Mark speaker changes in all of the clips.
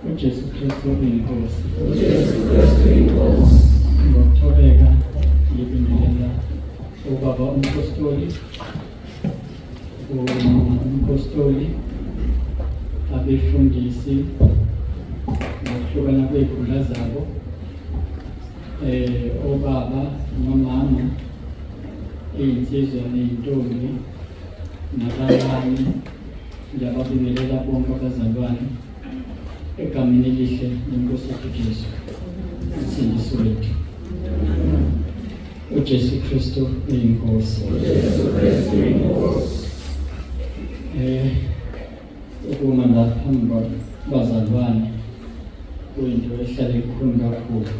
Speaker 1: UJesu Kristu uyinkosi.
Speaker 2: UJesu Kristu inkosi.
Speaker 1: Ngokuthobeka ngibingelela ubaba umpostoli, umama umpostoli, abefundisi ngokuhlukana kwey'khundla zabo, obaba nomama, iy'nsizwa ney'ntombi nabancane. Ngiyababingelela bonke abazalwane egameni elihle lenkosi yethu Jesu, uMsindisi wethu uJesu Kristu uyinkosi.
Speaker 2: UJesu Kristu inkosi.
Speaker 1: Ukuma la phambi kwabazalwane kuyinto ehlale ikhulu kakhulu.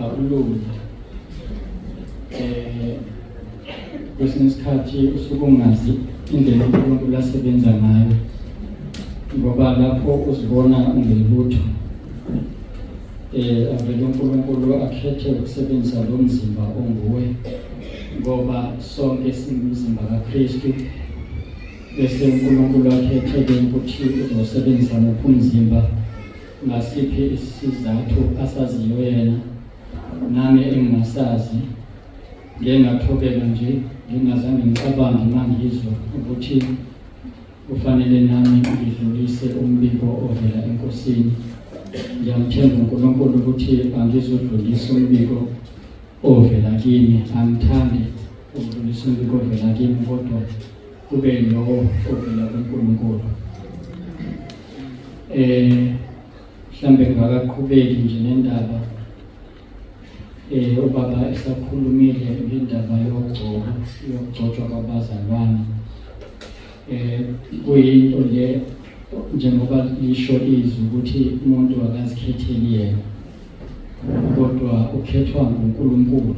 Speaker 1: Akulula. Kwesinye isikhathi usuke ungazi indlela uNkulunkulu asebenza ngayo, ngoba lapho uzibona ungelutho, avele uNkulunkulu akhethe ukusebenzisa lo mzimba onguwe, ngoba sonke singumzimba kaKristu. Bese uNkulunkulu akhethe-ke ukuthi uzosebenzisa muphi umzimba, ngasiphi isizathu asaziyo yena, nami engingasazi. Ngike ngathobeka nje ngingazange ngicabange mangizwa ukuthi kufanele nami ngidlulise umbiko ovela eNkosini. Ngiyamthemba uNkulunkulu ukuthi angizodlulisa umbiko ovela kimi, angithandi ukudlulisa umbiko ovela kimi, kodwa kube lowo ovela kuNkulunkulu. Mhlambe ngingakaqhubeki nje nendaba, ubaba esakhulumile ngendaba yogcobo, yokugcotshwa kwabazalwane. Kuyinto le njengoba lisho izwi ukuthi umuntu akazikhetheli yena, kodwa ukhethwa nguNkulunkulu.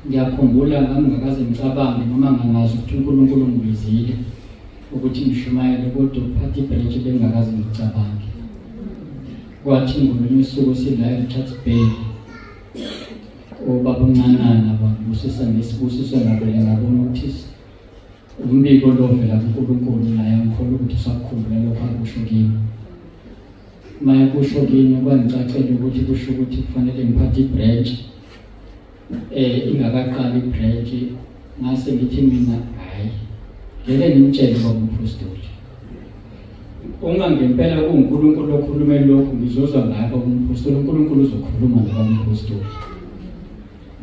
Speaker 1: Ngiyakhumbula ngangingakaze ngicabange noma ngangazi ukuthi uNkulunkulu ungibizile ukuthi ngishumayele, kodwa ukuphatha ibhrentshi bengingakaze ngicabange. Kwathi ngolunye usuku sila eRichards Bay, ubaba uNcanana wangibusisa ngesibusiso, ngavele ngabona ukuthi umbiko lo ovela kuNkulunkulu, naye angikholwa ukuthi usakukhumbula lokho akusho kimi. Uma ekusho kimi kwangicacela ukuthi kusho ukuthi kufanele ngiphathe ibranch, ingakaqali ibranch. Ngase ngithi mina hhayi, ngeke ngimtshele baba umpostoli, uma ngempela kuwuNkulunkulu okhulume lokhu ngizozwa ngaye baba umpostoli, uNkulunkulu uzokhuluma nobaba umpostoli.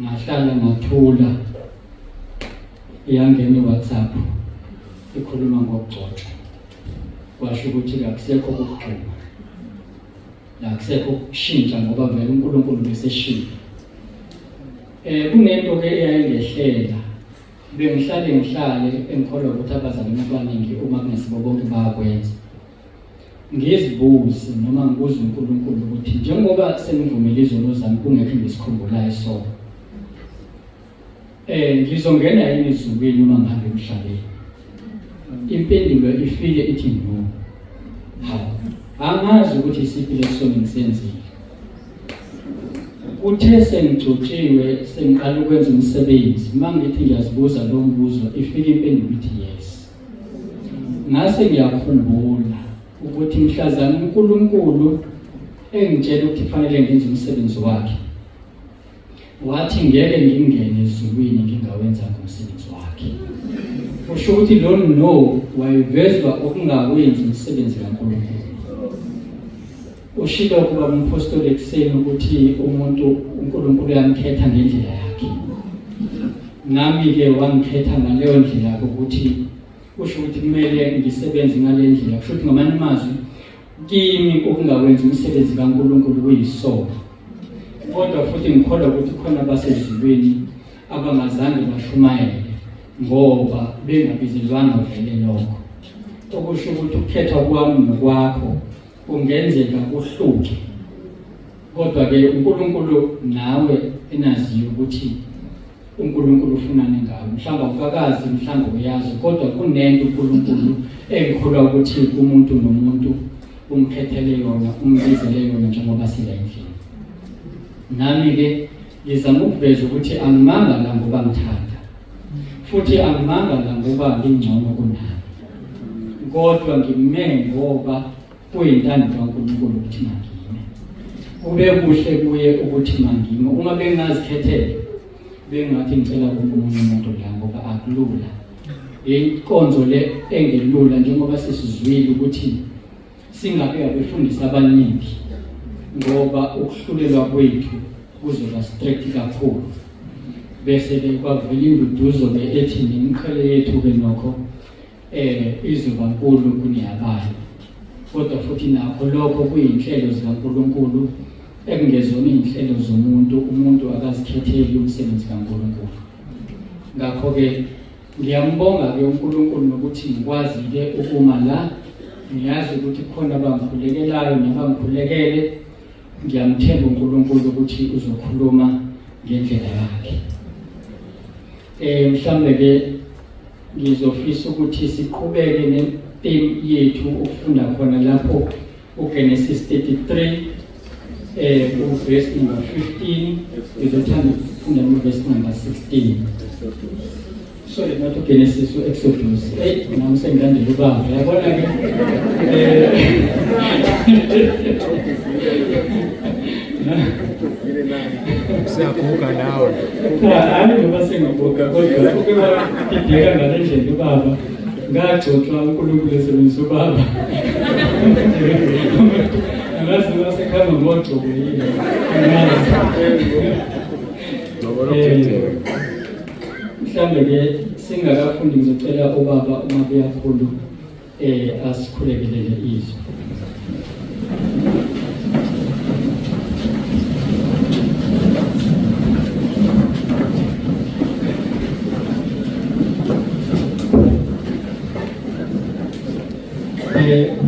Speaker 1: Ngahlala ngathula, iyangena iWhatsApp ikhuluma ngokugcotshwa, kwasho ukuthi akusekho ukugxuma, akusekho ukushintsha, ngoba vele uNkulunkulu beseshilo. Kunento ke eyayingehlela, bengihlale ngihlale engikholwa ukuthi abazalwane abaningi uma kungesibo bonke bayakwenza, ngizibuze noma ngibuze uNkulunkulu ukuthi njengoba sengivumile izono zami kungekho engisikhumbulayo so, ngizongena yini ezulwini uma ngihambe emhlabeni? Impendulo ifike ithi no. Hawu, angazi ukuthi isiphi lesono ngisenzile. Kuthe sengigcotshiwe sengiqala ukwenza umsebenzi, uma ngithi ngiyazibuza lo mbuzo ifike impendulo ithi yes. Ngase ngiyakhumbula ukuthi mhlazane uNkulunkulu engitshela ukuthi kufanele ngenze umsebenzi wakhe, wathi ngeke ngingene ezulwini ngingawenzanga umsebenzi wakhe. Kusho ukuthi lo no wayevezwa ukungawenzi umsebenzi kaNkulunkulu. Ushilo kuba umpostoli ekuseni ukuthi umuntu uNkulunkulu uyamkhetha ngendlela yakhe. Nami-ke wangikhetha ngaleyo ndlela ukuthi kusho ukuthi kumele ngisebenze ngale ndlela. Kusho ukuthi ngamanye amazwi kimi ukungawenzi umsebenzi kaNkulunkulu kuyisono. Kodwa futhi ngikholwa ukuthi khona abasezulwini abangazange bashumayele ngoba bengabizelwanga vele lokho. Okusho ukuthi ukukhethwa kwami nokwakho kungenzeka kuhluke, kodwa-ke uNkulunkulu nawe enaziyo ukuthi uNkulunkulu ufunani ngawe. Mhlawumbe awukakazi, mhlawumbe uyazi, kodwa kunento uNkulunkulu engikholwa ukuthi umuntu nomuntu umkhethele yona, umbizele yona njengoba sila endlini. Nami-ke ngizama ukuveza ukuthi angimanga la ngoba ngithanda, futhi angimanga la ngoba ngingcono kunami. Kodwa ngime ngoba kuyintando kaNkulunkulu ukuthi mangime. Kube kuhle kuye ukuthi mangime. Uma bengazikhethela bengathi ngicela komunye umuntu la ngoba akulula. Inkonzo le engelula njengoba sesizwile ukuthi singabe abefundisi abaningi ngoba ukuhlulelwa kwethu kuzoba strict kakhulu. Bese ke kwavela induduzo ke ethi nemiqhele yethu ke nokho izoba nkulu kuneyabanye. Kodwa futhi nakho lokho kuyinhlelo zikaNkulunkulu ekungezona iy'nhlelo zomuntu. Umuntu akazikhetheli umsebenzi kaNkulunkulu. Ngakho-ke ngiyambonga-ke uNkulunkulu nokuthi ngikwazi-ke ukuma la. Ngiyazi ukuthi kukhona abangikhulekelayo nabangikhulekele. Ngiyamthemba uNkulunkulu ukuthi uzokhuluma ngendlela yakhe. Mhlawumbe-ke ngizofisa ukuthi siqhubeke ne-theme yethu ukufunda khona lapho uGenesis 33 uverse number 15. Ngizothanda ukufunda uverse number 16. Sorry, not uGenesis, uExodus. Hey, nami sengilandela ubaba. Yabona ke.
Speaker 3: Siyaguga nawe.
Speaker 1: Hayi noma sengibuka kodwa uke wadideka ngale ndlela ubaba. Ngagcotshwa uNkulunkulu esebenzisa ubaba. Angazi noma sekuhamba ngogcobo yini. Angazi. Mhlambe ke singakafundi ngizocela ubaba uma kuyakhulu asikhulekelele izwi.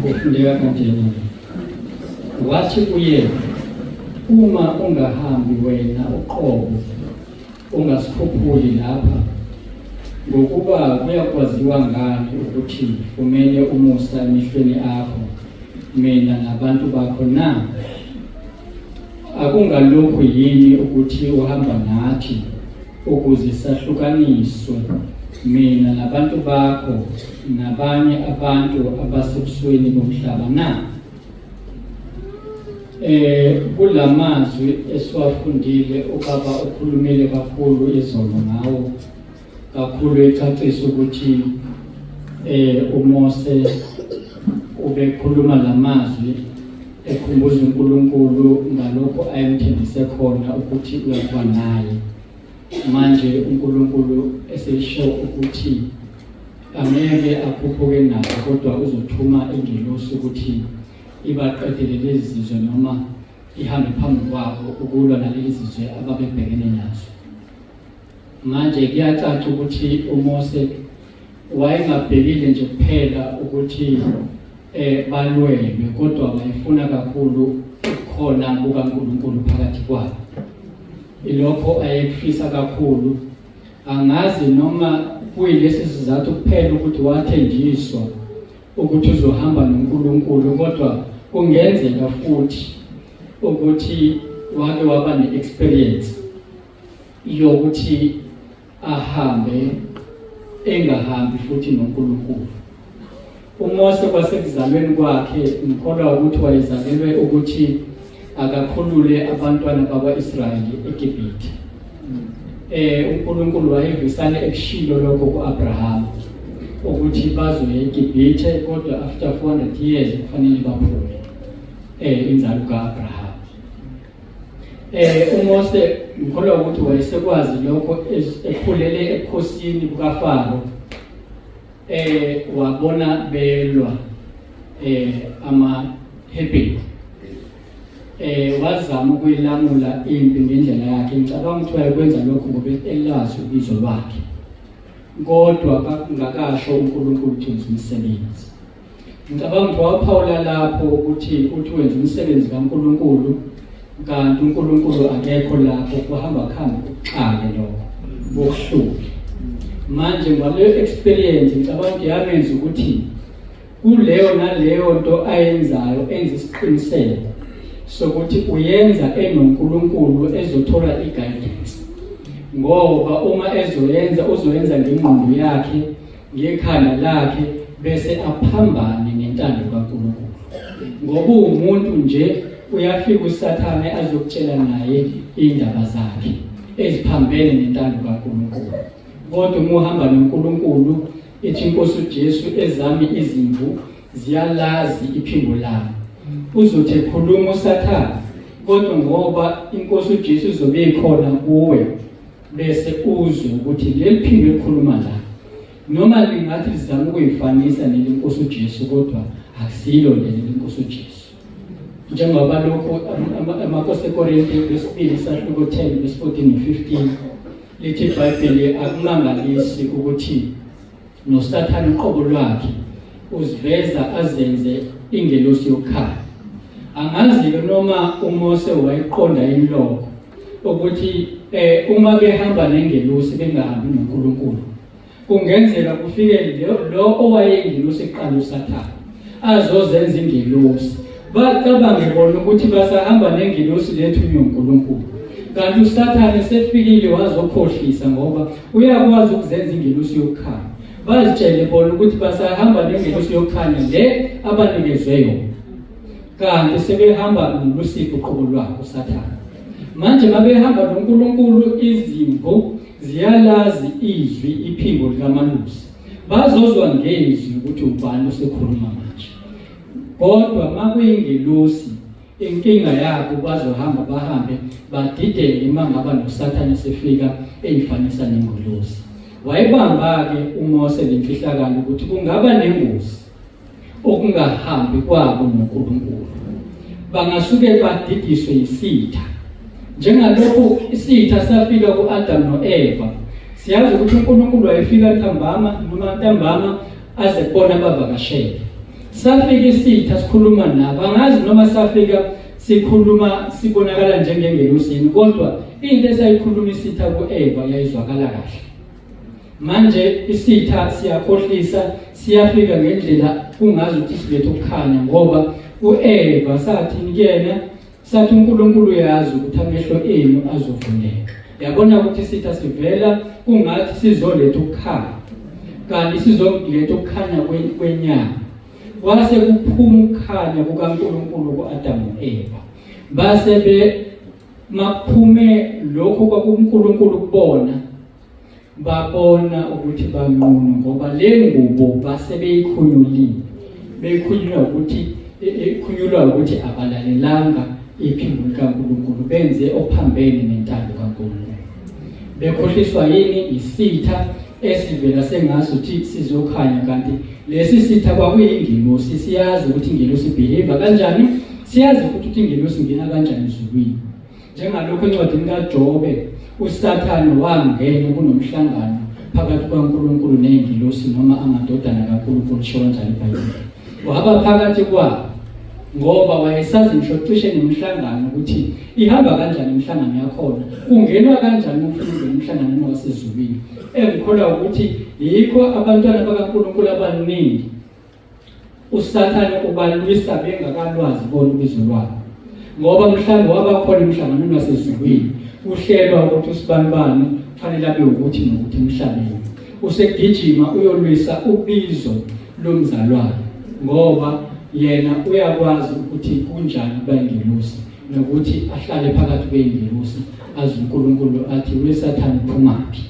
Speaker 1: Kufundeka kanjena. Wathi kuye, uma ungahambi wena uqobo ungasikhuphuli lapha, ngokuba kuyakwaziwa ngani ukuthi ngifumene umusa emehlweni akho mina nabantu bakho na? Akungalokhu yini ukuthi uhamba nathi ukuze sahlukaniswe mina nabantu bakho nabanye abantu abasebusweni bomhlaba na? Kulamazwi esiwafundile ubaba ukhulumile kakhulu izolo ngawo, kakhulu ecacisa ukuthi uMose ubekhuluma lamazwi ekhumbuza uNkulunkulu ngalokho ayemthembise khona ukuthi uyakuba naye. Manje uNkulunkulu esesho ukuthi angeke akhuphuke nabo, kodwa uzothuma ingelosi ukuthi ibaqedele lezi zizwe noma ihambe phambi kwabo ukulwa nalezi zizwe ababebhekene nazo. Manje kuyacaca ukuthi uMose wayengabhekile nje kuphela ukuthi balwelwe, kodwa wayefuna kakhulu ukukhona kukaNkulunkulu phakathi kwabo. Ilokho ayekufisa kakhulu. Angazi noma kuyilesi sizathu kuphela ukuthi wathenjiswa ukuthi uzohamba noNkulunkulu, kodwa kungenzeka futhi ukuthi wake waba ne-experience yokuthi ahambe engahambi futhi noNkulunkulu. uMose kwasekuzalweni kwakhe ngikholwa ukuthi wayezalelwe ukuthi akakhulule abantwana bakwa-Israyeli eGibhithe. uNkulunkulu wayevisane ekushilo lokho ku-Abraham ukuthi bazoya eGibhithe, kodwa after 400 years kufanele baphume inzalo ka-Abraham. uMose ngikholwa ukuthi wayesekwazi lokho ekhulele ebukhosini bukaFaro. Wabona belwa amaHebheru. Wazama ukuyilamula impi ngendlela yakhe. Ngicabanga ukuthi wayekwenza lokho ngoba elazi ubizo lwakhe, kodwa kangakasho uNkulunkulu ukuthi wenza umsebenzi. Ngicabanga ukuthi waphawula lapho ukuthi uthi wenza umsebenzi kaNkulunkulu, kanti uNkulunkulu akekho lapho, kuhamba kuhambe kuxake lokho bokuhluphe. Manje ngaleyo experience ngicabanga ukuthi yamenza ukuthi kuleyo naleyo nto ayenzayo enze isiqiniseko sokuthi uyenza enoNkulunkulu ezothola i-guidance, ngoba uma ezoyenza uzoyenza ngengqondo yakhe, ngekhanda lakhe, bese aphambane nentando kaNkulunkulu. Ngoba uwumuntu nje uyafika uSathane azokutshela naye indaba zakhe eziphambene nentando kaNkulunkulu. Kodwa uma uhamba noNkulunkulu ithi inkosi uJesu ezami izimvu ziyalazi iphimbo lami. Uzothi ekhuluma uSathane kodwa ngoba inkosi uJesu izobe ikhona kuwe bese uzwe ukuthi leli phimbo elikhuluma la noma lingathi lizama ukuyifanisa nelenkosi uJesu kodwa akusilo leli lenkosi uJesu njengoba lokho amakosi eKorinte lesibili sahluko 10 verse 14 no 15 lithi iBhayibheli akumangalisi ukuthi noSathane uqobo lwakhe uziveza azenze ingelosi yokukhanya angazi-ke noma uMose wayiqonda yini lokho ukuthi eh uma behamba nengelosi bengahambi noNkulunkulu kungenzeka kufike lo owayeyingelosi eqala uSathane azozenza ingelosi bacabange bona ukuthi basahamba nengelosi lethunywe uNkulunkulu kanti uSathane sefikile wazokhohlisa ngoba uyakwazi ukuzenza ingelosi yokukhanya bazitshele bona ukuthi basahamba nengelosi yokukhanya le abanikezwe yona kanti sebehamba noLusifa uqobo lwakhe uSathane manje babehamba noNkulunkulu izimvu ziyalazi izwi iphimbo likamalusi bazozwa ngezwi ukuthi ubani osekhuluma manje kodwa makuyingelosi inkinga yabo bazohamba bahambe badideke uma ngaba noSathane sefika eyifanisa nengelosi wayebamba-ke uMose lemfihlakalo ukuthi kungaba nengozi ukungahambi kwabo noNkulunkulu bangasuke badidiswe yisitha njengalokhu isitha safika ku-Adam no-Eva siyazi ukuthi uNkulunkulu wayefika ntambama noma ntambama aze kubona abavakashele safika isitha sikhuluma nabo angazi noma safika sikhuluma sibonakala njengengelosi yini kodwa into esayikhuluma isitha ku-Eva yayizwakala kahle Manje isitha siyakhohlisa siyafika ngendlela kungazi ukuthi silethe ukukhanya ngoba uEva sathi kuyena sathi uNkulunkulu uyazi ukuthi amehlo enu azovuleka. Yabona ukuthi isitha sivela kungathi sizoletha ukukhanya kanti sizoletha ukukhanya kwenyama. Kwase kuphuma ukukhanya kukaNkulunkulu kuAdamu noEva. Base be makuphume lokho kwakuNkulunkulu kubona babona ukuthi banqunu ngoba le ngubo basebeyikhunyulile beyikhunyulwa ukuthi ikhunyulwa ukuthi abalalelanga iphimbo likaNkulunkulu benze ophambene nentando kaNkulunkulu bekhohliswa yini isitha esivela sengazi ukuthi sizokhanya kanti lesi sitha kwakuyingelosi siyazi ukuthi ingelosi behave kanjani siyazi futhi ukuthi ingelosi ingena kanjani ezulwini Njengalokhu encwadini kaJobe uSathane wangena kunomhlangano phakathi kukaNkulunkulu nezingilosi noma amadodana kaNkulunkulu lisho kanjalo iBhayibheli. Waba phakathi kwabo ngoba wayesazi ngisho cishe nemihlangano ukuthi ihamba kanjani imihlangano yakhona kungenwa kanjani ufuna ungena emhlanganweni wasezulwini engikholwa ukuthi yikho abantwana bakaNkulunkulu abaningi uSathane ubalwisa bengakalwazi bona ubizo lwabo ngoba mhlawumbe wabakhona emhlanganweni wasezulwini kuhlelwa ukuthi usibanibani kufanele abe ukuthi nokuthi emhlabeni usegijima uyolwisa ubizo lomzalwane ngoba yena uyakwazi ukuthi kunjani kuba ingelosi nokuthi ahlale phakathi kweyingelosi azi uNkulunkulu athi wesathane phumaphi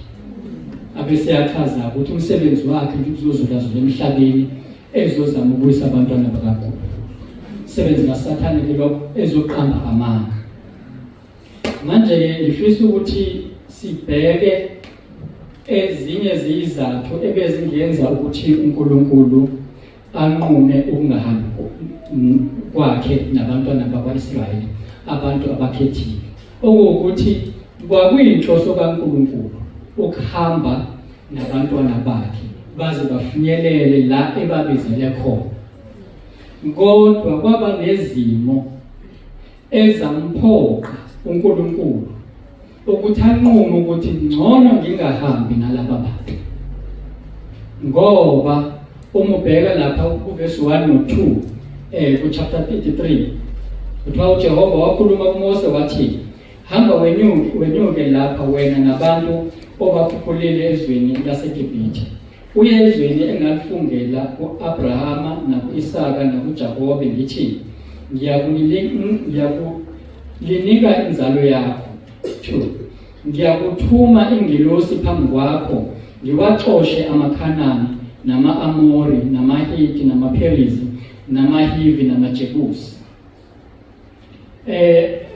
Speaker 1: abese yachaza ukuthi umsebenzi wakhe nje ukuzozulazula emhlabeni ezozama ukuyisa abantwana bakaNkulunkulu sebenzi kaSathane ke lokho ezoqamba amanga manje ke ngifisa ukuthi sibheke ezinye zizathu ebezingenza ukuthi uNkulunkulu anqume ukungahambi kwakhe nabantwana bakwa-Israyeli abantu abakhethile okuwukuthi kwakuyinhloso kaNkulunkulu ukuhamba nabantwana bakhe baze bafinyelele la ebabizele khona kodwa kwaba nezimo ezamphoqa uNkulunkulu ukuthi anqume ukuthi ngcono ngingahambi nalaba bantu ngoba uma ubheka lapha kuvesi 1 no 2 eh ku chapter 33 kuthiwa uJehova wakhuluma kuMose wathi hamba wenyuke wenyuke lapha wena nabantu obakhuphulile ezweni laseGibhithe. Uye ezweni engalifungela ku-Abrahama naku-Isaka nakuJakobe ngithi ngiyakulinika inzalo yakho. 2 Ngiyakuthuma ingilosi phambi kwakho ngiwaxoshe amaKhanani nama-Amori namaHiti namaPherizi namaHivi namaJebusi.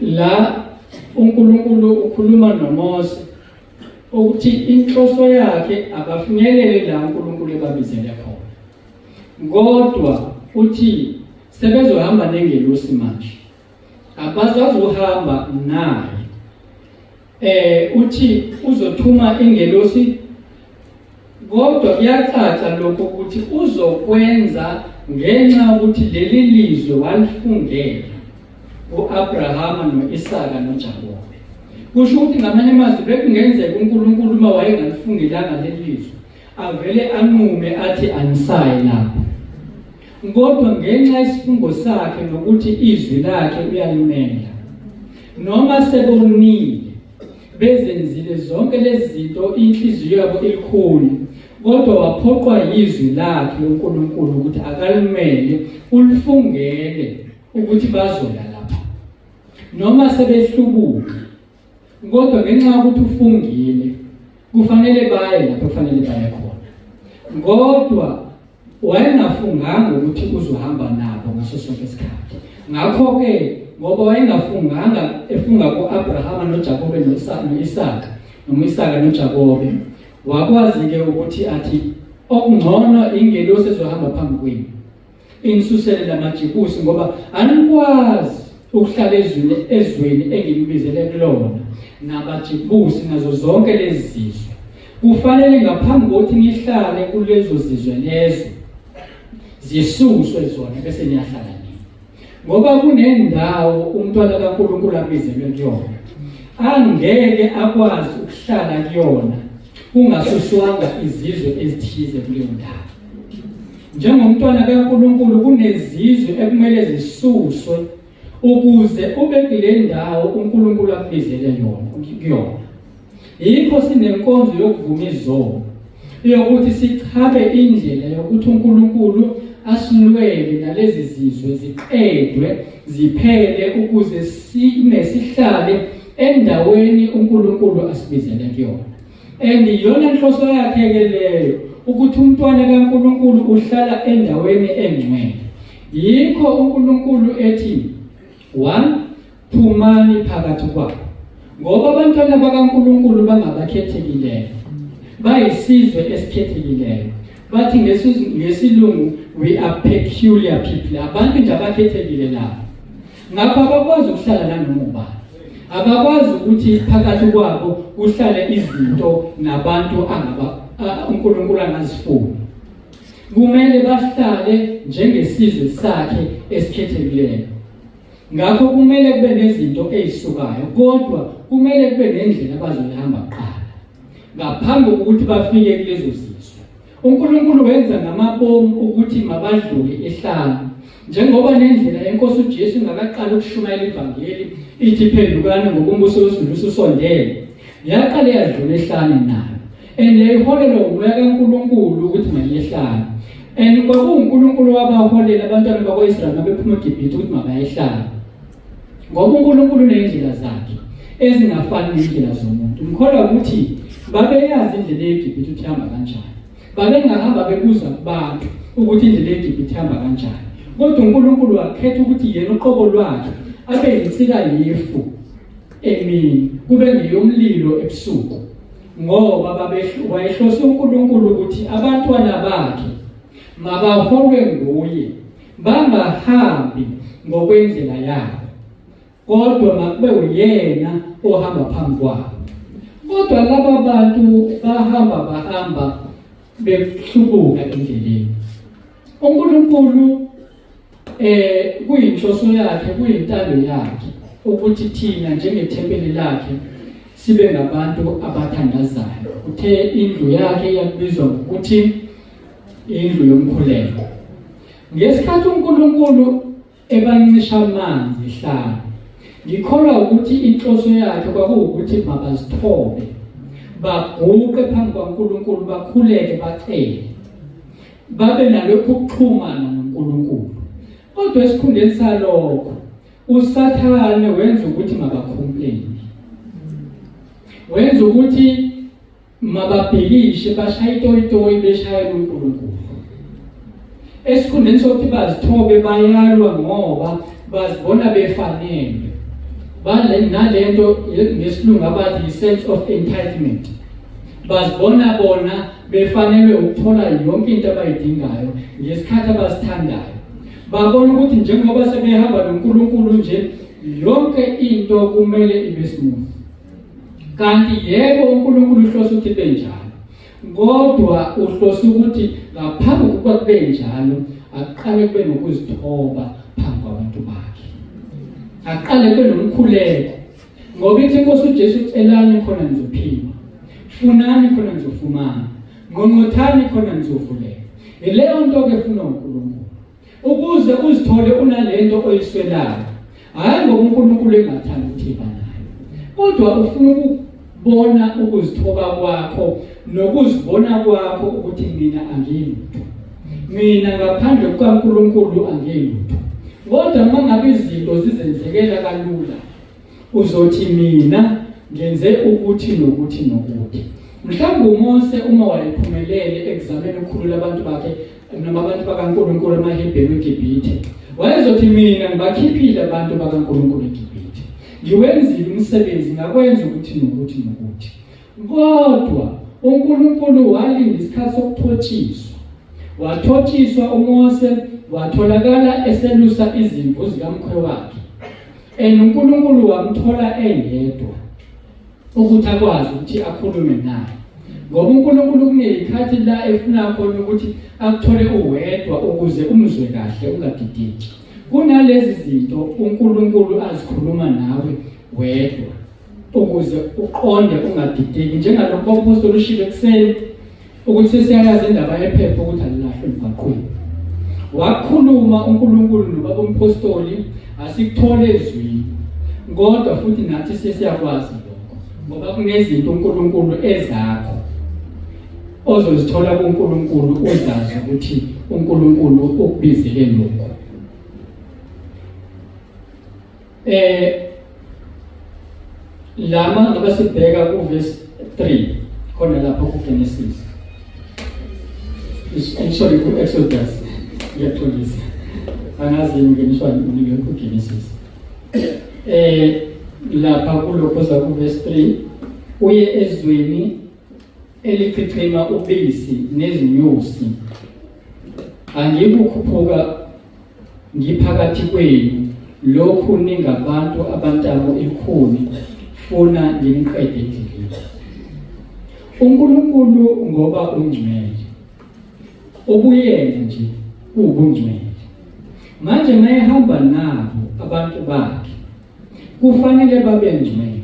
Speaker 1: La uNkulunkulu ukhuluma noMose ukuthi inhloso yakhe abafinyelele la uNkulunkulu ebabizele khona, kodwa uthi sebezohamba nengelosi manje, abasazohamba naye. Uthi uzothuma ingelosi, kodwa kuyacaca lokho ukuthi uzokwenza ngenxa ukuthi leli lizwe walifungela uAbrahama noIsaka noJakobe. Kusho ukuthi ngamanye amazwi bekungenzeka uNkulunkulu uma wayengalifungelanga leli lizwe avele anqume athi anisayi lapho, kodwa ngenxa yesifungo sakhe nokuthi izwi lakhe uyalimela, noma sebonile bezenzile zonke lezi zinto, inhliziyo yabo ilikhulu, kodwa waphoqwa yizwi lakhe uNkulunkulu ukuthi akalimele, ulifungele ukuthi bazoya lapha noma sebehlubuka, kodwa ngenxa yokuthi ufungile kufanele baye lapho kufanele baye khona. Kodwa wayengafunganga ukuthi uzohamba nabo ngaso sonke isikhathi. Ngakho-ke ngoba wayengafunganga, efunga ku-Abrahama noJakobe no-Isaka noma Isaka noJakobe, wakwazi-ke ukuthi athi okungcono ingelosi ezohamba phambi kwenu inisusele lamaJebusi, ngoba anikwazi ukuhlala ezweni enginibizele kulona nabaJebusi nazo zonke lezi zizwe. Kufanele ngaphambi kokuthi nihlale kulezo zizwe lezo zisuswe zona bese niyahlala nini, ngoba kunendawo umntwana kaNkulunkulu abizelwe kuyona angeke akwazi ukuhlala kuyona kungasuswanga izizwe ezithize kuleyo ndawo. Njengomntwana kaNkulunkulu kunezizwe ekumele zisuswe ukuze ube kule ndawo uNkulunkulu akubizele yona kuyona. Yikho sinenkonzo yokuvuma izono, yokuthi sichabe indlela yokuthi uNkulunkulu asilwele nalezi zizwe ziqedwe ziphele, ukuze sime sihlale endaweni uNkulunkulu asibizele kuyona. And iyona nhloso yakhe ke leyo, ukuthi umntwana kaNkulunkulu uhlala endaweni engcwele. Yikho uNkulunkulu ethi 1 phumani phakathi kwabo, ngoba abantwana bakaNkulunkulu bangabakhethekileyo, bayisizwe esikhethekileyo. Bathi ngesilungu we are peculiar people, abantu nje abakhethekile labo. Ngakho abakwazi ukuhlala nanoma ubani, abakwazi ukuthi phakathi kwabo kuhlale izinto nabantu angaba uNkulunkulu angazifuni. Kumele bahlale njengesizwe sakhe esikhethekileyo. Ngakho kumele kube nezinto ezisukayo, kodwa kumele kube nendlela abazoyihamba kuqala ngaphambi kokuthi bafike kulezo zizwe. uNkulunkulu wenza ngamabomu ukuthi mabadlule ehlane, njengoba nendlela yenkosi uJesu ingakaqali ukushumayela ivangeli ithi phendukani ngoba umbuso wezulu ususondele, yaqale yadlula ehlane nayo, and yayiholelwa umoya kaNkulunkulu ukuthi mayehlane. And kwakuwuNkulunkulu wabaholela abantwana bakwa-Israyeli mabephuma eGibhithe ukuthi mabayehlane, ngoba uNkulunkulu unezindlela zakhe ezingafani nendlela zomuntu. Ngikholwa ukuthi babeyazi indlela yeGibhithe ukuthi ihamba kanjani, babengahamba bebuza kubantu ukuthi indlela yeGibhithe ihamba kanjani, kodwa uNkulunkulu wakhetha ukuthi yena uqobo lwakhe abe yinsika yefu emini kube ngeyomlilo ebusuku, ngoba wayehlose uNkulunkulu ukuthi abantwana bakhe mabaholwe nguye, bangahambi ngokwendlela yabo, kodwa makube uyena ohamba phambi kwabo. Kodwa laba bantu bahamba behlubuka endleleni. uNkulunkulu kuyinhloso yakhe, kuyintando yakhe ukuthi thina njengethempeli lakhe sibe ngabantu abathandazayo. Uthe indlu yakhe iyakubizwa ngokuthi indlu yomkhuleko. Ngesikhathi uNkulunkulu ebancisha amanzi ehlane, ngikholwa ukuthi inhloso yakhe kwakuwukuthi mabazithobe, Baguqe phambi kwaNkulunkulu, bakhuleke, bacele, babe nalokhu kuxhumana noNkulunkulu. Kodwa esikhundleni salokho uSathane wenza ukuthi mabacomplain, wenza ukuthi mababhikishe, bashaye itoyitoyi, beshayela uNkulunkulu. Esikhundleni sokuthi bazithobe, bayalwa ngoba bazibona befanele. Bale nalento ngesilungu abathi i-sense of entitlement. Bazibona bona befanelwe ukuthola yonke into abayidingayo ngesikhathi abasithandayo. Babona ukuthi njengoba sebehamba noNkulunkulu nje, yonke into kumele ibe smooth. Kanti yebo, uNkulunkulu uhlose ukuthi ibe njalo, kodwa uhlose ukuthi ngaphambi kokuba kube njalo aqale kube nokuzithoba phambi kwabantu bakhe, aqale kube nomkhuleko, ngoba ithi inkosi uJesu, celani khona nizophiwa, funani khona nizofumana, ngqongqothani khona nizovuleka. Ileyo nto ke funa uNkulunkulu ukuze uzithole unalento oyiswelayo, hayi ngoba uNkulunkulu engathandi ukuthi iba nayo, kodwa ufuna ukubona ukuzithoba kwakho nokuzibona kwakho ukuthi mina angiyilutho, mina ngaphandle kukaNkulunkulu angiyilutho. Kodwa uma ngabe izinto zizenzekela kalula, uzothi mina ngenze ukuthi nokuthi nokuthi. Mhlawumbe uMose uma wayephumelele ekuzameni ukukhulula abantu bakhe noma abantu bakaNkulunkulu amaHebheru eGibhithe, wayezothi mina ngibakhiphile abantu bakaNkulunkulu eGibhithe, ngiwenzile umsebenzi, ngakwenza ukuthi nokuthi nokuthi. Kodwa uNkulunkulu walinda isikhathi sokuthotshiswa. Wathotshiswa uMose, watholakala eselusa izimvu zikamkhwe wakhe, and uNkulunkulu wamthola eyedwa ukuthi akwazi ukuthi akhulume naye, ngoba uNkulunkulu kunezikhathi la efuna khona ukuthi akuthole uwedwa ukuze umzwe kahle, ungadideki. Kunalezi zinto uNkulunkulu azikhuluma nawe wedwa ukuze uqonde, ungadideki, njengalokho umpostoli ushilo ekuseni ukuthi sesiyayazi indaba yephepha ukuthi alilahlwe emgwaqweni. Wakhuluma uNkulunkulu nobaba umpostoli, asikuthole ezwini, kodwa futhi nathi sesiyakwazi lokho, ngoba kunezinto uNkulunkulu ezakho ozozithola kuNkulunkulu, uzazi ukuthi uNkulunkulu ukubizele lokho. Lama ngoba sibheka ku verse 3 khona lapho ku Genesis, I'm sorry, ku Exodus, ngiyaxolisa, angazi ngingeniswa ku Genesis. Lapha kulokho za ku verse 3, uye ezweni elichichima ubisi nezinyosi, angikukhuphuka ngiphakathi kwenu lokhu ningabantu abantamo ikhuni, funa nginiqede endleleni. uNkulunkulu ngoba ungcwele, ubuyena nje ubungcwele. Manje mayehamba nabo abantu bakhe kufanele babe ngcwele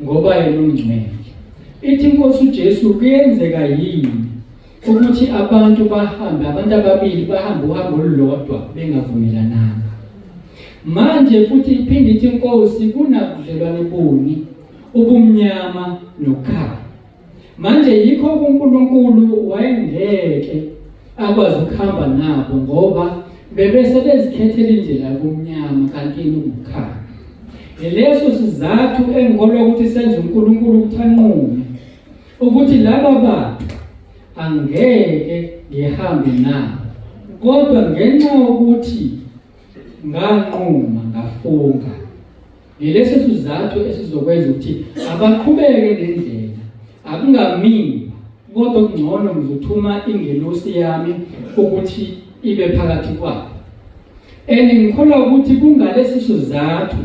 Speaker 1: ngoba yena ungcwele. Ithi inkosi uJesu, kuyenzeka yini ukuthi abantu bahambe, abantu ababili bahambe uhambo olulodwa bengavumelananga? Manje futhi iphinde ithi inkosi, kunabudlelwane buni ubumnyama nokukhanya? Manje yikho uNkulunkulu wayengeke akwazi ukuhamba nabo, ngoba bebese bezikhethela indlela yobumnyama kanti yena ukukhanya. Leso sizathu engikholwa ukuthi senze uNkulunkulu ukuthi anqume ukuthi laba bantu angeke ngihambe nabo, kodwa ngenxa yokuthi nganquma ngafunga, yileso sizathu esizokwenza ukuthi abaqhubeke nendlela, akungamiwa, kodwa kungcono ngizothuma ingelosi yami ukuthi ibe phakathi kwabo. And ngikholwa ukuthi kungalesi sizathu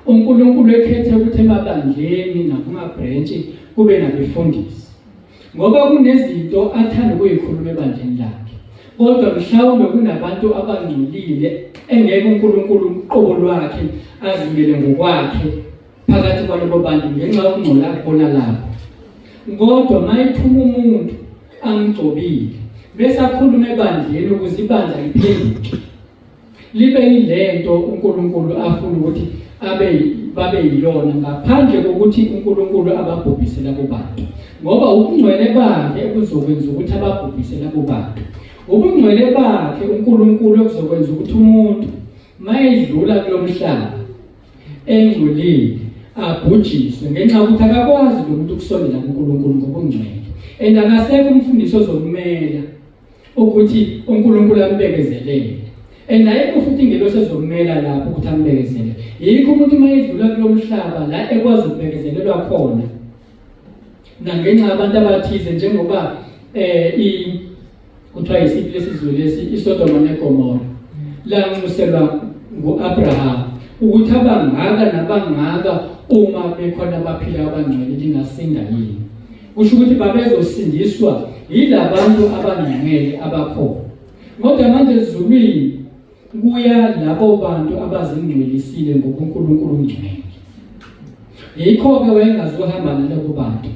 Speaker 1: uNkulunkulu ekhethe ukuthi emabandleni nakumabranch kube nabefundisi, ngoba kunezinto athanda ukuyikhuluma ebandleni lakhe, kodwa mhlawumbe kunabantu abangcolile engeke uNkulunkulu uqobo lwakhe azimele ngokwakhe phakathi kwalabo bantu ngenxa yokungcola khona lapho. Kodwa mayithuma umuntu amgcobile bese akhuluma ebandleni ukuze ibandla liphenduke libe yilento uNkulunkulu afuna ukuthi abe. babe yilona ngaphandle kokuthi uNkulunkulu ababhubhise labo bantu, ngoba ubungcwele bakhe ekuzokwenza ukuthi ababhubhise labo bantu. Ubungcwele bakhe uNkulunkulu ekuzokwenza ukuthi umuntu mayedlula kulomhlaba engcolile abhujiswe ngenxa yokuthi akakwazi lo muntu ukusondela kuNkulunkulu ngobungcwele, and akasekho umfundisi ozokumela ukuthi uNkulunkulu ambekezelele, and ayikho futhi ingelosi ezokumela lapho ukuthi ambekezele. Yikho umuntu uma edlula kulo mhlaba la ekwazi ukubekezelelwa khona nangenxa abantu abathize, njengoba i kuthiwa yisiphi lesizwe lesi, iSodoma neGomora, lanxuselwa nguAbraham ukuthi abangaka nabangaka uma bekhona abaphila abangcwele lingasinda yini. Kusho ukuthi babezosindiswa yilabantu abangcwele abakhona, kodwa manje ezulwini kuya labo bantu abazingcwelisile ngokuNkulunkulu ungcwele. Yikho-ke wayengazohamba nalabo bantu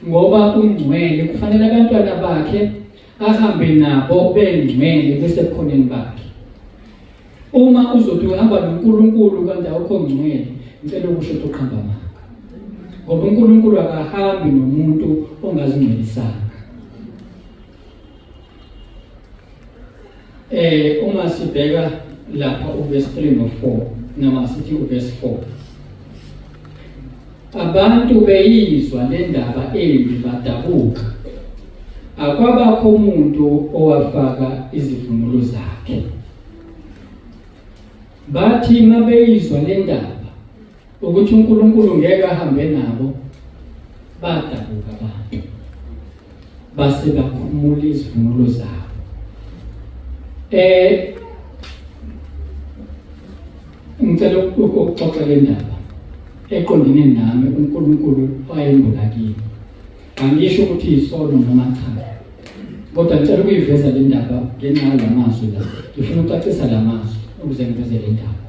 Speaker 1: ngoba ungcwele, kufanele abantwana bakhe ahambe nabo bengcwele besebukhoneni bakhe. Uma uzothi uhamba noNkulunkulu kanti awukho ngcwele, ngicela ukusho ukuthi uqhamba amanga, ngoba uNkulunkulu akahambi nomuntu ongazingcwelisanga. Uma sibheka lapha uverse 3 no 4, noma sithi uverse 4, abantu beyizwa le ndaba embi badabuka, akwabakho umuntu owafaka izivunulo zakhe. Bathi mabeyizwa le ndaba ukuthi uNkulunkulu ngeke ahambe nabo, badabuka abantu base bakhumula izivunulo zabo. Ngicela ukuxoxa le ndaba eqondene nami uNkulunkulu wayembula kimi. Angisho ukuthi isono noma cha, kodwa ngicela ukuyiveza le ndaba ngenxa yalamazwi la. Ngifuna ukucacisa lamazwi ukuze ngiveze le ndaba.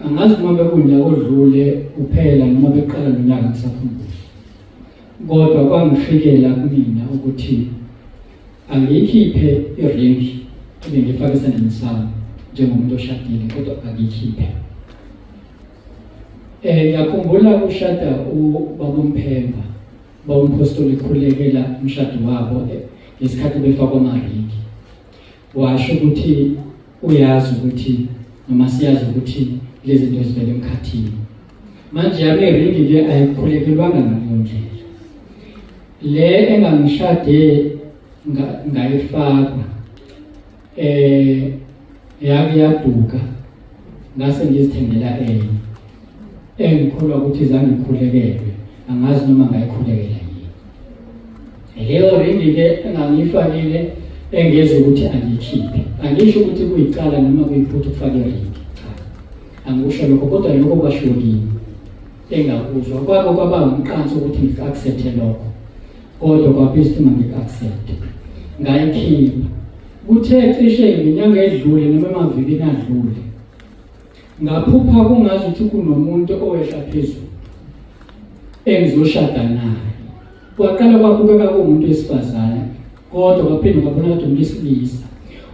Speaker 1: Angazi noma bekunyaka odlule kuphela noma beqala nonyaka, ngisakhumbula, kodwa kwangifikela kumina ukuthi angiyikhiphe iringi ebengiyifake esandleni sami njengomuntu oshadile, kodwa angiyikhiphe. Ngiyakhumbula kushada ubaba uMphemba, ubaba uMphostoli ekhulekela umshado wabo ngesikhathi befakwa amaringi. Washo ukuthi uyazi ukuthi noma siyazi ukuthi lezi zinto zivele emkhathini. Manje yami iringi ke ayikhulekelwanga ngaleyo ndlela. Le engangishade ngayifaka yake yaduka, ngase ngizithengela enye engikholwa ukuthi zangikhulekelwe, angazi noma ngayikhulekela yini leyo ringi ke engangiyifakile, engeza ukuthi angiyikhiphe. Angisho ukuthi kuyicala noma kuyiphutha ukufaka iringi, cha, angikusho lokho, kodwa lokho kwashiwo kimi engakuzwa kwako kwaba umqanso ukuthi ngiku-accepte lokho, kodwa kwabiza ukuthi mangiku-accepte, ngayikhipha. Kuthe cishe ngenyanga edlule noma emavikini adlule, ngaphupha kungazi ukuthi kunomuntu owehla phezulu engizoshada naye. Kwaqala kwabukeka kuwumuntu wesifazane, kodwa kwaphinde kwabonakala ukuthi umuntu wesilisa.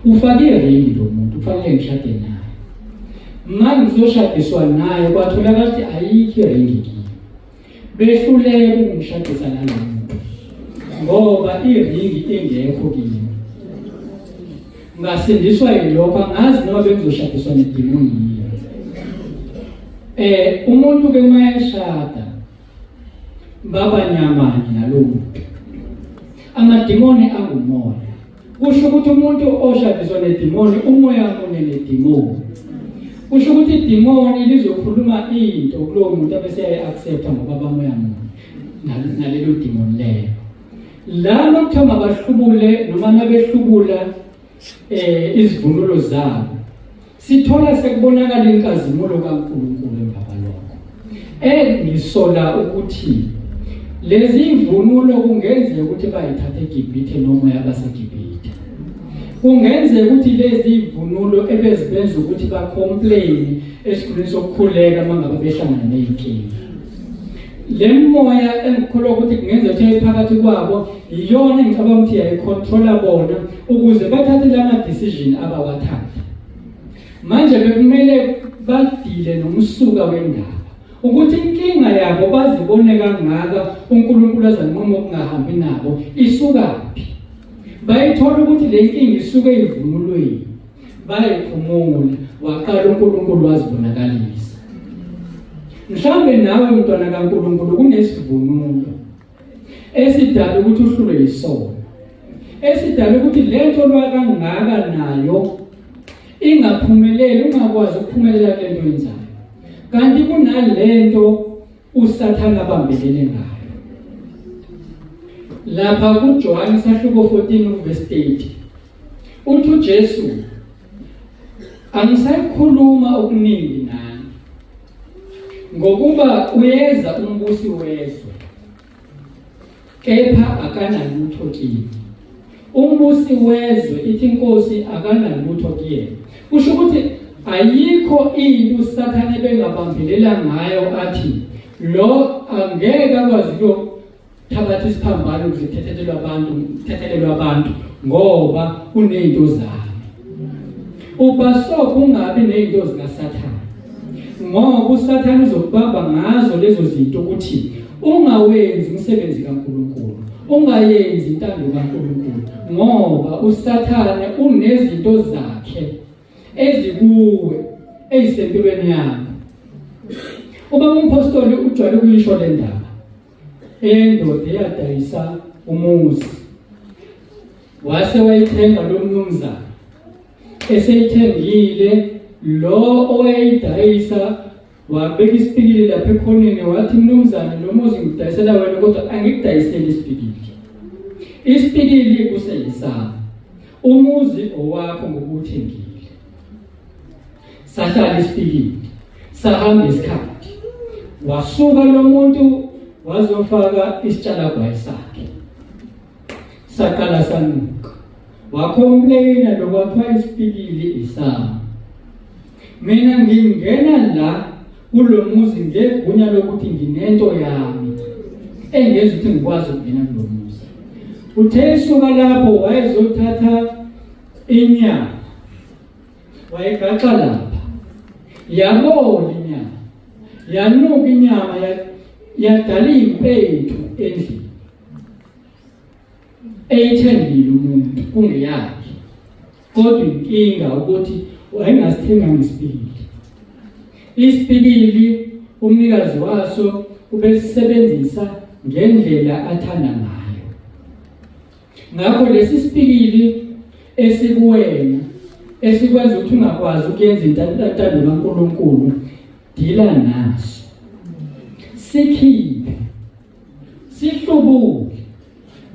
Speaker 1: Ufake iringi lo muntu, kufanele ngishade naye. Manje ngizoshadiswa naye, kwatholakala ukuthi ayikho iringi kimi. Behluleka ukungishadisa nalo muntu ngoba iringi ingekho kimi. Ngasindiswa yilokho, angazi noma bengizoshadiswa nedimoni yini. Umuntu ke mayeshada baba nyamanye nalowo muntu. Amadimoni angumoya. Kusho ukuthi umuntu oshadiswa nedimoni umoya munye nedimoni. Kusho ukuthi idimoni lizokhuluma into kulowo muntu abese eyayi-accepta ngoba bamoya munye nalelo dimoni lelo. Laba kuthiwa mabahlubule noma nabehlubula izivunulo zabo, sithola sekubonakala inkazimulo kaNkulunkulu emva kwalokho. Ngisola ukuthi lezi imvunulo kungenzeka ukuthi bayithathe eGibhithe nomoya baseGibhithe. Kungenzeka ukuthi lezi imvunulo ebezibenza ukuthi bacomplain esikhuleni sokukhuleka mangabe behlangana nezinkinga. Le moya engikholwa ukuthi kungenzeka ukuthi phakathi kwabo iyona engicabanga ukuthi yayicontrola bona ukuze bathathe lama decision abawathatha. Manje bekumele Badile nomsuka wendaba ukuthi inkinga yabo bazibone kangaka uNkulunkulu azanquma ukungahambi nabo isukaphi. Bayithola ukuthi le nkinga isuke evunulweni, bayiphumula, waqala uNkulunkulu wazibonakalisa. Mhlawumbe nawe mntwana kaNkulunkulu kunesivunulo esidala ukuthi uhlulwe yisono, esidala ukuthi lento lwakangaka nayo ingaphumeleli, ungakwazi ukuphumelela kule nto yenzayo, kanti kunalento uSathane abambelele ngayo. Lapha kuJohane sahluko 14 uverse 30 uthi uJesu, angisayikhuluma okuningi nani, ngokuba uyeza umbusi wezwe, kepha akanalutho kimi. Umbusi wezwe, ithi inkosi, akanalutho kuyena. Kusho ukuthi ayikho into uSathane bengabambelela ngayo athi lo angeke akwazi ukuyothabatha isiphambano ukuze kuthethelelwe abantu, kuthethelelwe abantu ngoba unezinto zami. Ubhasopa ungabi nezinto zikaSathane, ngoba uSathane uzokubamba ngazo lezo zinto ukuthi ungawenzi umsebenzi kaNkulunkulu, ungayenzi intando kaNkulunkulu, ngoba uSathane unezinto zakhe ezikuwe ezisempilweni yakho. Ubaba umpostoli ujwayele ukuyisho le ndaba endoda eyadayisa umuzi wase wayithenga lo mnumzane. Eseyithengile lo owayeyidayisa wabeka isipikili lapha ekhoneni wathi, mnumzane, lo muzi ngidayisela wena kodwa angikudayiseli isipikili, isipikili kuseyisami, umuzi owakho ngokuwuthengile. Sahlala isipikili, sahamba isikhathi, wasuka lo muntu wazofaka isitshalagwayi sakhe, saqala sanuka, wacomplaina lokwathiwa isipikili isami. Mina ngingena la kulo muzi ngegunya lokuthi nginento yami engenza ukuthi ngikwazi ukungena kulo muzi. Uthe esuka lapho wayezothatha inyama, wayegaxa lapha, yabola inyama, yanuka inyama, yadala impethu endlini eyithengile umuntu kungeyakhe. Kodwa inkinga ukuthi wayengasithenga ngesipikili. Isipikili umnikazi waso ubesisebenzisa ngendlela athanda ngayo. Ngakho lesi sipikili esikuwena esikwenza ukuthi ungakwazi ukuyenza intando kaNkulunkulu, dila naso, sikhiphe, sihlubuke,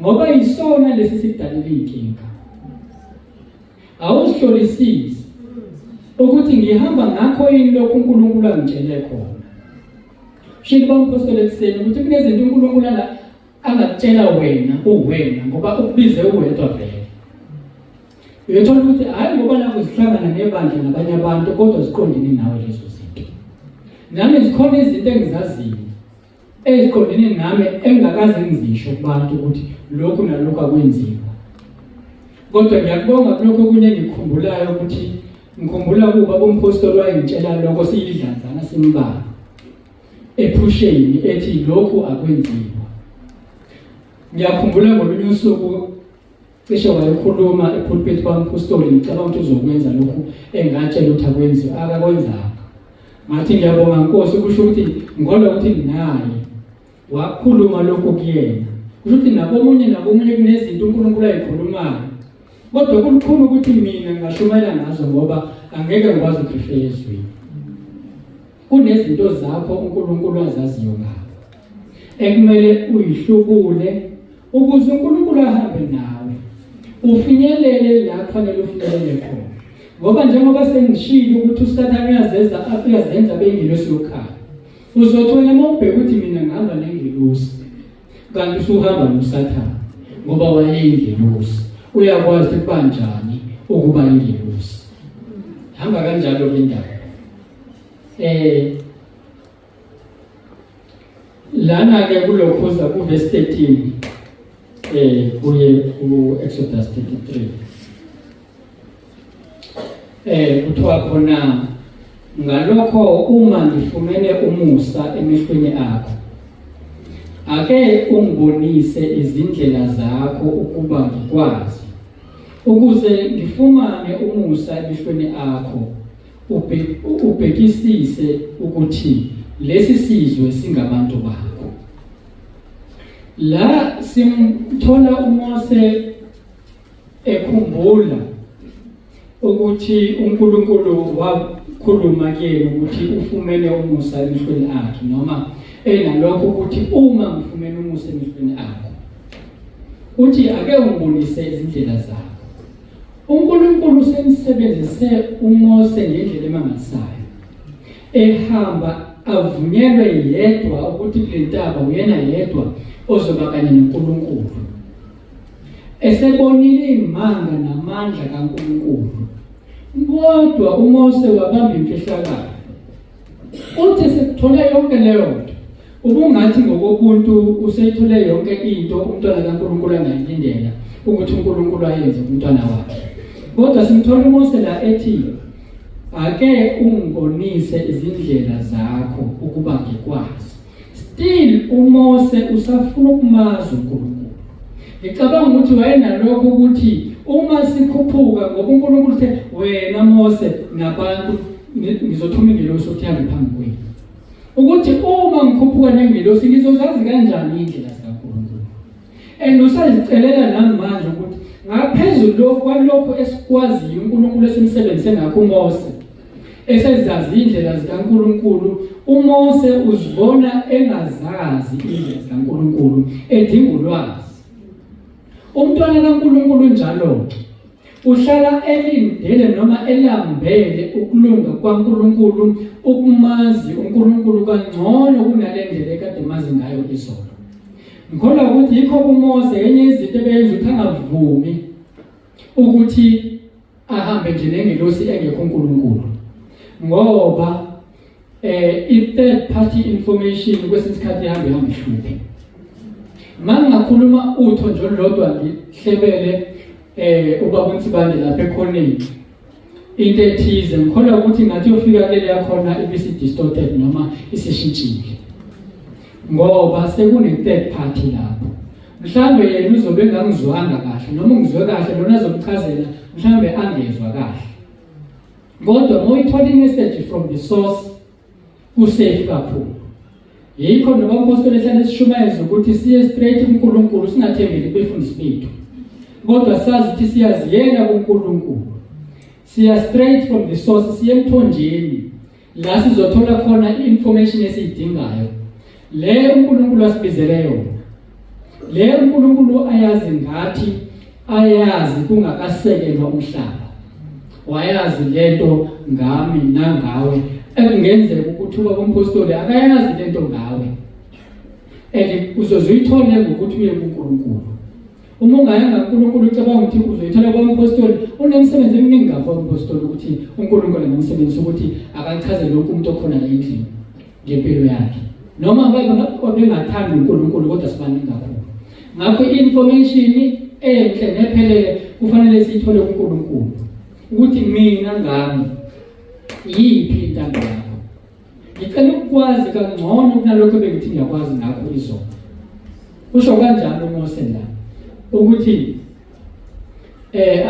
Speaker 1: ngoba yisona lesi sidalela inkinga. Awuzihlolisisi ukuthi ngihamba ngakho yini lokhu uNkulunkulu angitshele khona. Shilo bamphostoli ekuseni ukuthi kunezinto uNkulunkulu angakutshela wena uwena, ngoba ukubize uwedwa vele. Uyothola ukuthi hhayi ngoba nakho zihlangana nebandla nabanye abantu, kodwa ziqondene nawe lezo zinto. Nami zikhona izinto engizaziyo eziqondene nami engingakaze ngizisho kubantu ukuthi lokhu nalokhu akwenziwa. Kodwa ngiyakubonga kulokho okunye engikukhumbulayo, ukuthi ngikhumbula kuba umphostoli wayengitshela lokho siyidlanzana simbala ephusheni ethi lokhu akwenziwa. Ngiyakhumbula ngolunye usuku cishe wayekhuluma epulpit kwamphostoli, ngicabanga ukuthi uzokwenza lokhu engatshela ukuthi akwenziwa, akakwenzanga. Ngathi ngiyabonga Nkosi, kusho ukuthi ngikholwa ukuthi naye wakhuluma lokhu kuyena. Kusho ukuthi nakomunye nakomunye kunezinto uNkulunkulu ayikhulumayo, kodwa kulukhulu ukuthi mina ngingashumayela ngazo ngoba angeke ngikwazi ukurifela ezwini. Kunezinto zakho uNkulunkulu azaziyo ngawe ekumele uyihlubule ukuze uNkulunkulu ahambe nawe ufinyelele la kufanele ufinyelele khona. Ngoba njengoba sengishilo ukuthi uSathane uyazenza uyazenza beyingelosi yokukhanya, uzothi wena uma ubheka ukuthi mina ngihamba nengelosi, kanti usuhamba noSathane, ngoba wayeyingelosi, uyakwazi ukuthi kubanjani ukuba ingelosi. Hamba kanjalo ke indaba. Lana ke kulokhuza ku verse 13 kuye ku Exodus 33 kuthiwa khona Ngalokho uma ngifumene umusa emehlweni akho, ake ungibonise izindlela zakho ukuba ngikwazi, ukuze ngifumane umusa emehlweni akho, ubhekisise ukuthi lesi sizwe singabantu bakho. La simthola uMose ekhumbula ukuthi uNkulunkulu wakhuluma kuyena ukuthi ufumene umusa emehlweni akhe, noma enalokho ukuthi uma ngifumene umusa emehlweni akho, uthi ake ungibonise izindlela zakho. UNkulunkulu usemsebenzise uMose ngendlela emangalisayo, ehamba avunyelwe yedwa ukuthi kule ntaba uyena yedwa ozoba kanye noNkulunkulu, esebonile imanga namandla kaNkulunkulu. Kodwa uMose wabamba imfihlakalo. Uthi sekuthole yonke leyo nto, ubungathi ngokobuntu useyithole yonke into umntwana kaNkulunkulu angayilindela ukuthi uNkulunkulu ayenze kumntwana wakhe. Kodwa simthola uMose la ethi, ake ungibonise izindlela zakho ukuba ngikwazi. Still uMose usafuna ukumazi uNkulunkulu. Ngicabanga ukuthi wayenalokho ukuthi uma sikhuphuka, ngoba uNkulunkulu uthe wena Mose nabantu ngizothuma ingelosi ukuthi ihambe phambi kwenu, ukuthi uma ngikhuphuka nengelosi ngizozazi kanjani indlela zikaNkulunkulu. And usazicelela nami manje ukuthi ngaphezulu kwalokho esikwaziyo uNkulunkulu esimsebenzise ngakho uMose, esezazi indlela zikaNkulunkulu, uMose uzibona engazazi indlela zikaNkulunkulu, edinga ulwazi. Umntwana kaNkulunkulu njalo uhlala elindele noma elambele ukulunga kwaNkulunkulu, ukumazi uNkulunkulu kangcono kunale ndlela ekade mazi ngayo izolo. Ngikholwa ukuthi yikho kuMose enye izinto ebeyenza ukuthi angavumi ukuthi ahambe nje nengelosi engekho uNkulunkulu, ngoba i-third party information kwesinye isikhathi ihambe ihambe ihluphe. Mangingakhuluma utho nje olulodwa ngihlebele ubaba uNsibande lapha ekhoneni into ethize, ngikholwa ukuthi ngathi yofika kule yakhona ibisi distorted noma isishintshile, ngoba sekune third party lapho. Mhlambe yena uzobe engangizwanga kahle, noma ungizwe kahle lona azomchazela, mhlambe angezwa kahle. Kodwa uma uyithola i-message from the source, kusafe kakhulu. Yikho noma umpostoli ehlale esishumayeza ukuthi siye straight kuNkulunkulu, singathembeli kubefundisi bethu, kodwa sazi ukuthi siyaziyela kuNkulunkulu, siya straight from the source, siye emthonjeni la sizothola khona i-information esiyidingayo, le uNkulunkulu asibizele yona, le uNkulunkulu ayazi ngathi, ayazi kungakasekelwa umhlaba, wayazi lento ngami nangawe. Ekungenzeka ukuthi ubaba umpostoli akayazi lento ngawe, and uzoze uyithole ngokuthi uye kuNkulunkulu. Uma ungayanga kuNkulunkulu ucabanga ukuthi uzoyithola kwampostoli, unemisebenzi eminingi kakhulu umpostoli ukuthi uNkulunkulu angamsebenzisa ukuthi akachazele wonke umuntu okhona la endlini ngempilo yakhe, noma bengathandi uNkulunkulu, kodwa sibaningi kakhulu. Ngakho i-information enhle nephelele kufanele siyithole kuNkulunkulu, ukuthi mina ngami yiphi intando yakho, ngicela ukukwazi kangcono kunalokho bengithi ngiyakwazi ngakho izolo. Usho kanjalo uMose la ukuthi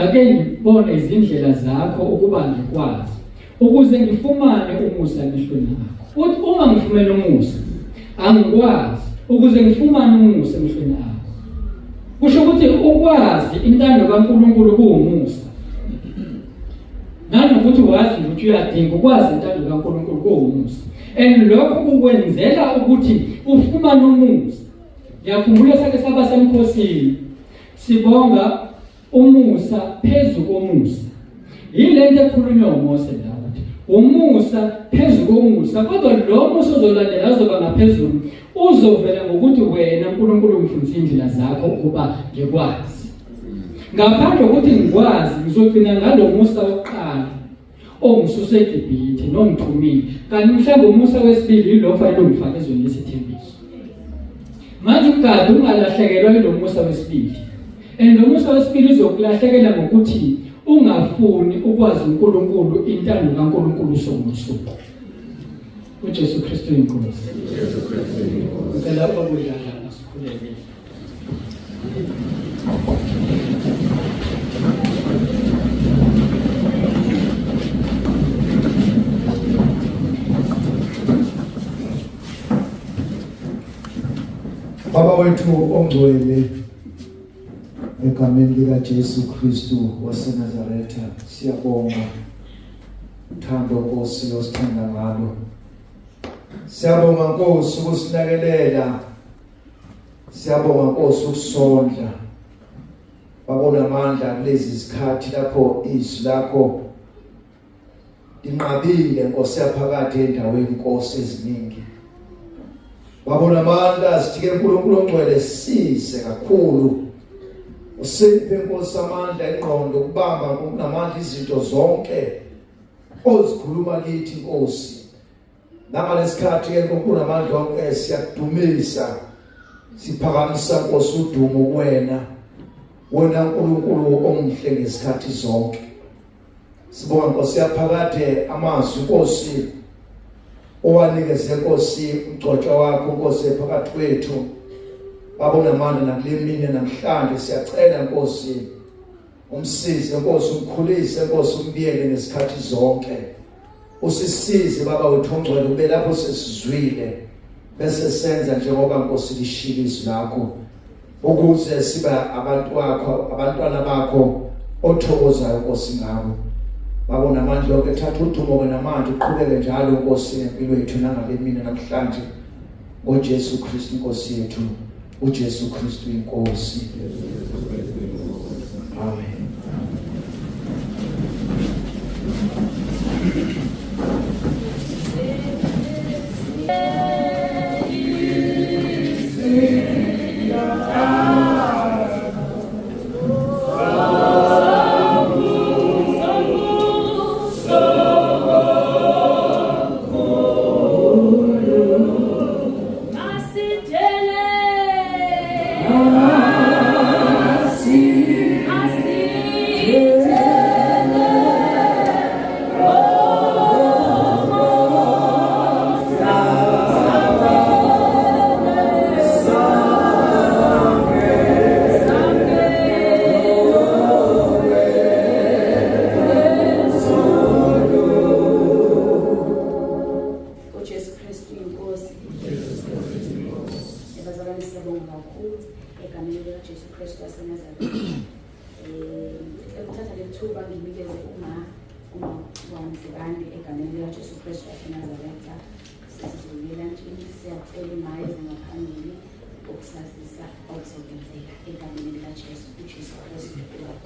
Speaker 1: ake ngibone izindlela zakho ukuba ngikwazi, ukuze ngifumane umusa emehlweni akho. Uthi uma ngifumene umusa, angikwazi, ukuze ngifumane umusa emehlweni akho. Kusho ukuthi ukwazi intando kaNkulunkulu kuwumusa, nanokuthi wazi ukuthi uyadinga ukwazi intando kaNkulunkulu kuwumusa, and lokho kukwenzela ukuthi ufumane umusa. Ngiyakhumbula sake saba semkhosini sibonga umusa phezu komusa. Yile nto ekhulunywa uMose la, ukuthi umusa phezu komusa, kodwa lo musa ozolandela azoba ngaphezulu, uzovela ngokuthi wena uNkulunkulu ungifundisa indlela zakho ukuba ngikwazi. Ngaphandle kokuthi ngikwazi, ngizogcina ngalo musa wokuqala ongisuse eGibhithe nongithumile, kanti mhlawumbe umusa wesibili yilo fanele ungifake ezweni lesithembiso. Manje ugade ungalahlekelwa yilo musa wesibili, and lo musa wesibili uzokulahlekela ngokuthi ungafuni ukwazi uNkulunkulu, intando kaNkulunkulu usuku nosuku. uJesu Kristu inkosi.
Speaker 2: Jesu Kristu inkosi.
Speaker 1: Ngicela ukudlala asikhuleke.
Speaker 4: Baba wethu ongcwele, egameni lika Jesu Kristu waseNazaretha, siyabonga uthando Nkosi osithanda ngalo. Siyabonga Nkosi ukusinakelela, siyabonga Nkosi ukusondla. Babona amandla kulezi zikhathi lapho izwi lakho inqabile Nkosi yaphakathi endaweni Nkosi eziningi. Babona amandla, sithi ke uNkulunkulu ongcwele size kakhulu, usiphe Nkosi amandla engqondo ukubamba ngokunamandla izinto zonke ozikhuluma kithi Nkosi. Nangalesikhathi ke uNkulunkulu namandla onke siyakudumisa, siphakamisa Nkosi udumo kuwena, wena uNkulunkulu omuhle ngesikhathi zonke. Sibonga Nkosi yaphakade amazwi Nkosi owanikeze Nkosi umgcotshwa wakho Nkosi phakathi kwethu. Babona amandla nakule mini namhlanje, siyacela Nkosi umsize Nkosi, umkhulise Nkosi, umbiyele ngesikhathi zonke. Usisize Baba wethu ongcwele ube lapho sesizwile bese senza njengoba Nkosi lishilo izwi lakho, ukuze sibe abantu bakho, abantwana bakho othokozayo Nkosi ngabo. Babona amandla onke, thatha udumo ke namanje uqhubeke njalo Nkosi ngempilo yethu nangale mina namhlanje, ngoJesu Kristu Nkosi yethu, uJesu Kristu inkosi. Amen.
Speaker 5: uJesu Kristu inkosi. Ebazalwane, siyabonga kakhulu egameni likaJesu Kristu waseNazaretha. Ekuthatha leli thuba nginikeze uma wamzibande egameni likaJesu Kristu waseNazaretha. Sesizobuyela ntshini, siyacela uma eze ngaphambili ukusazisa okuzokwenzeka egameni likaJesu, uJesu Kristu inkosi.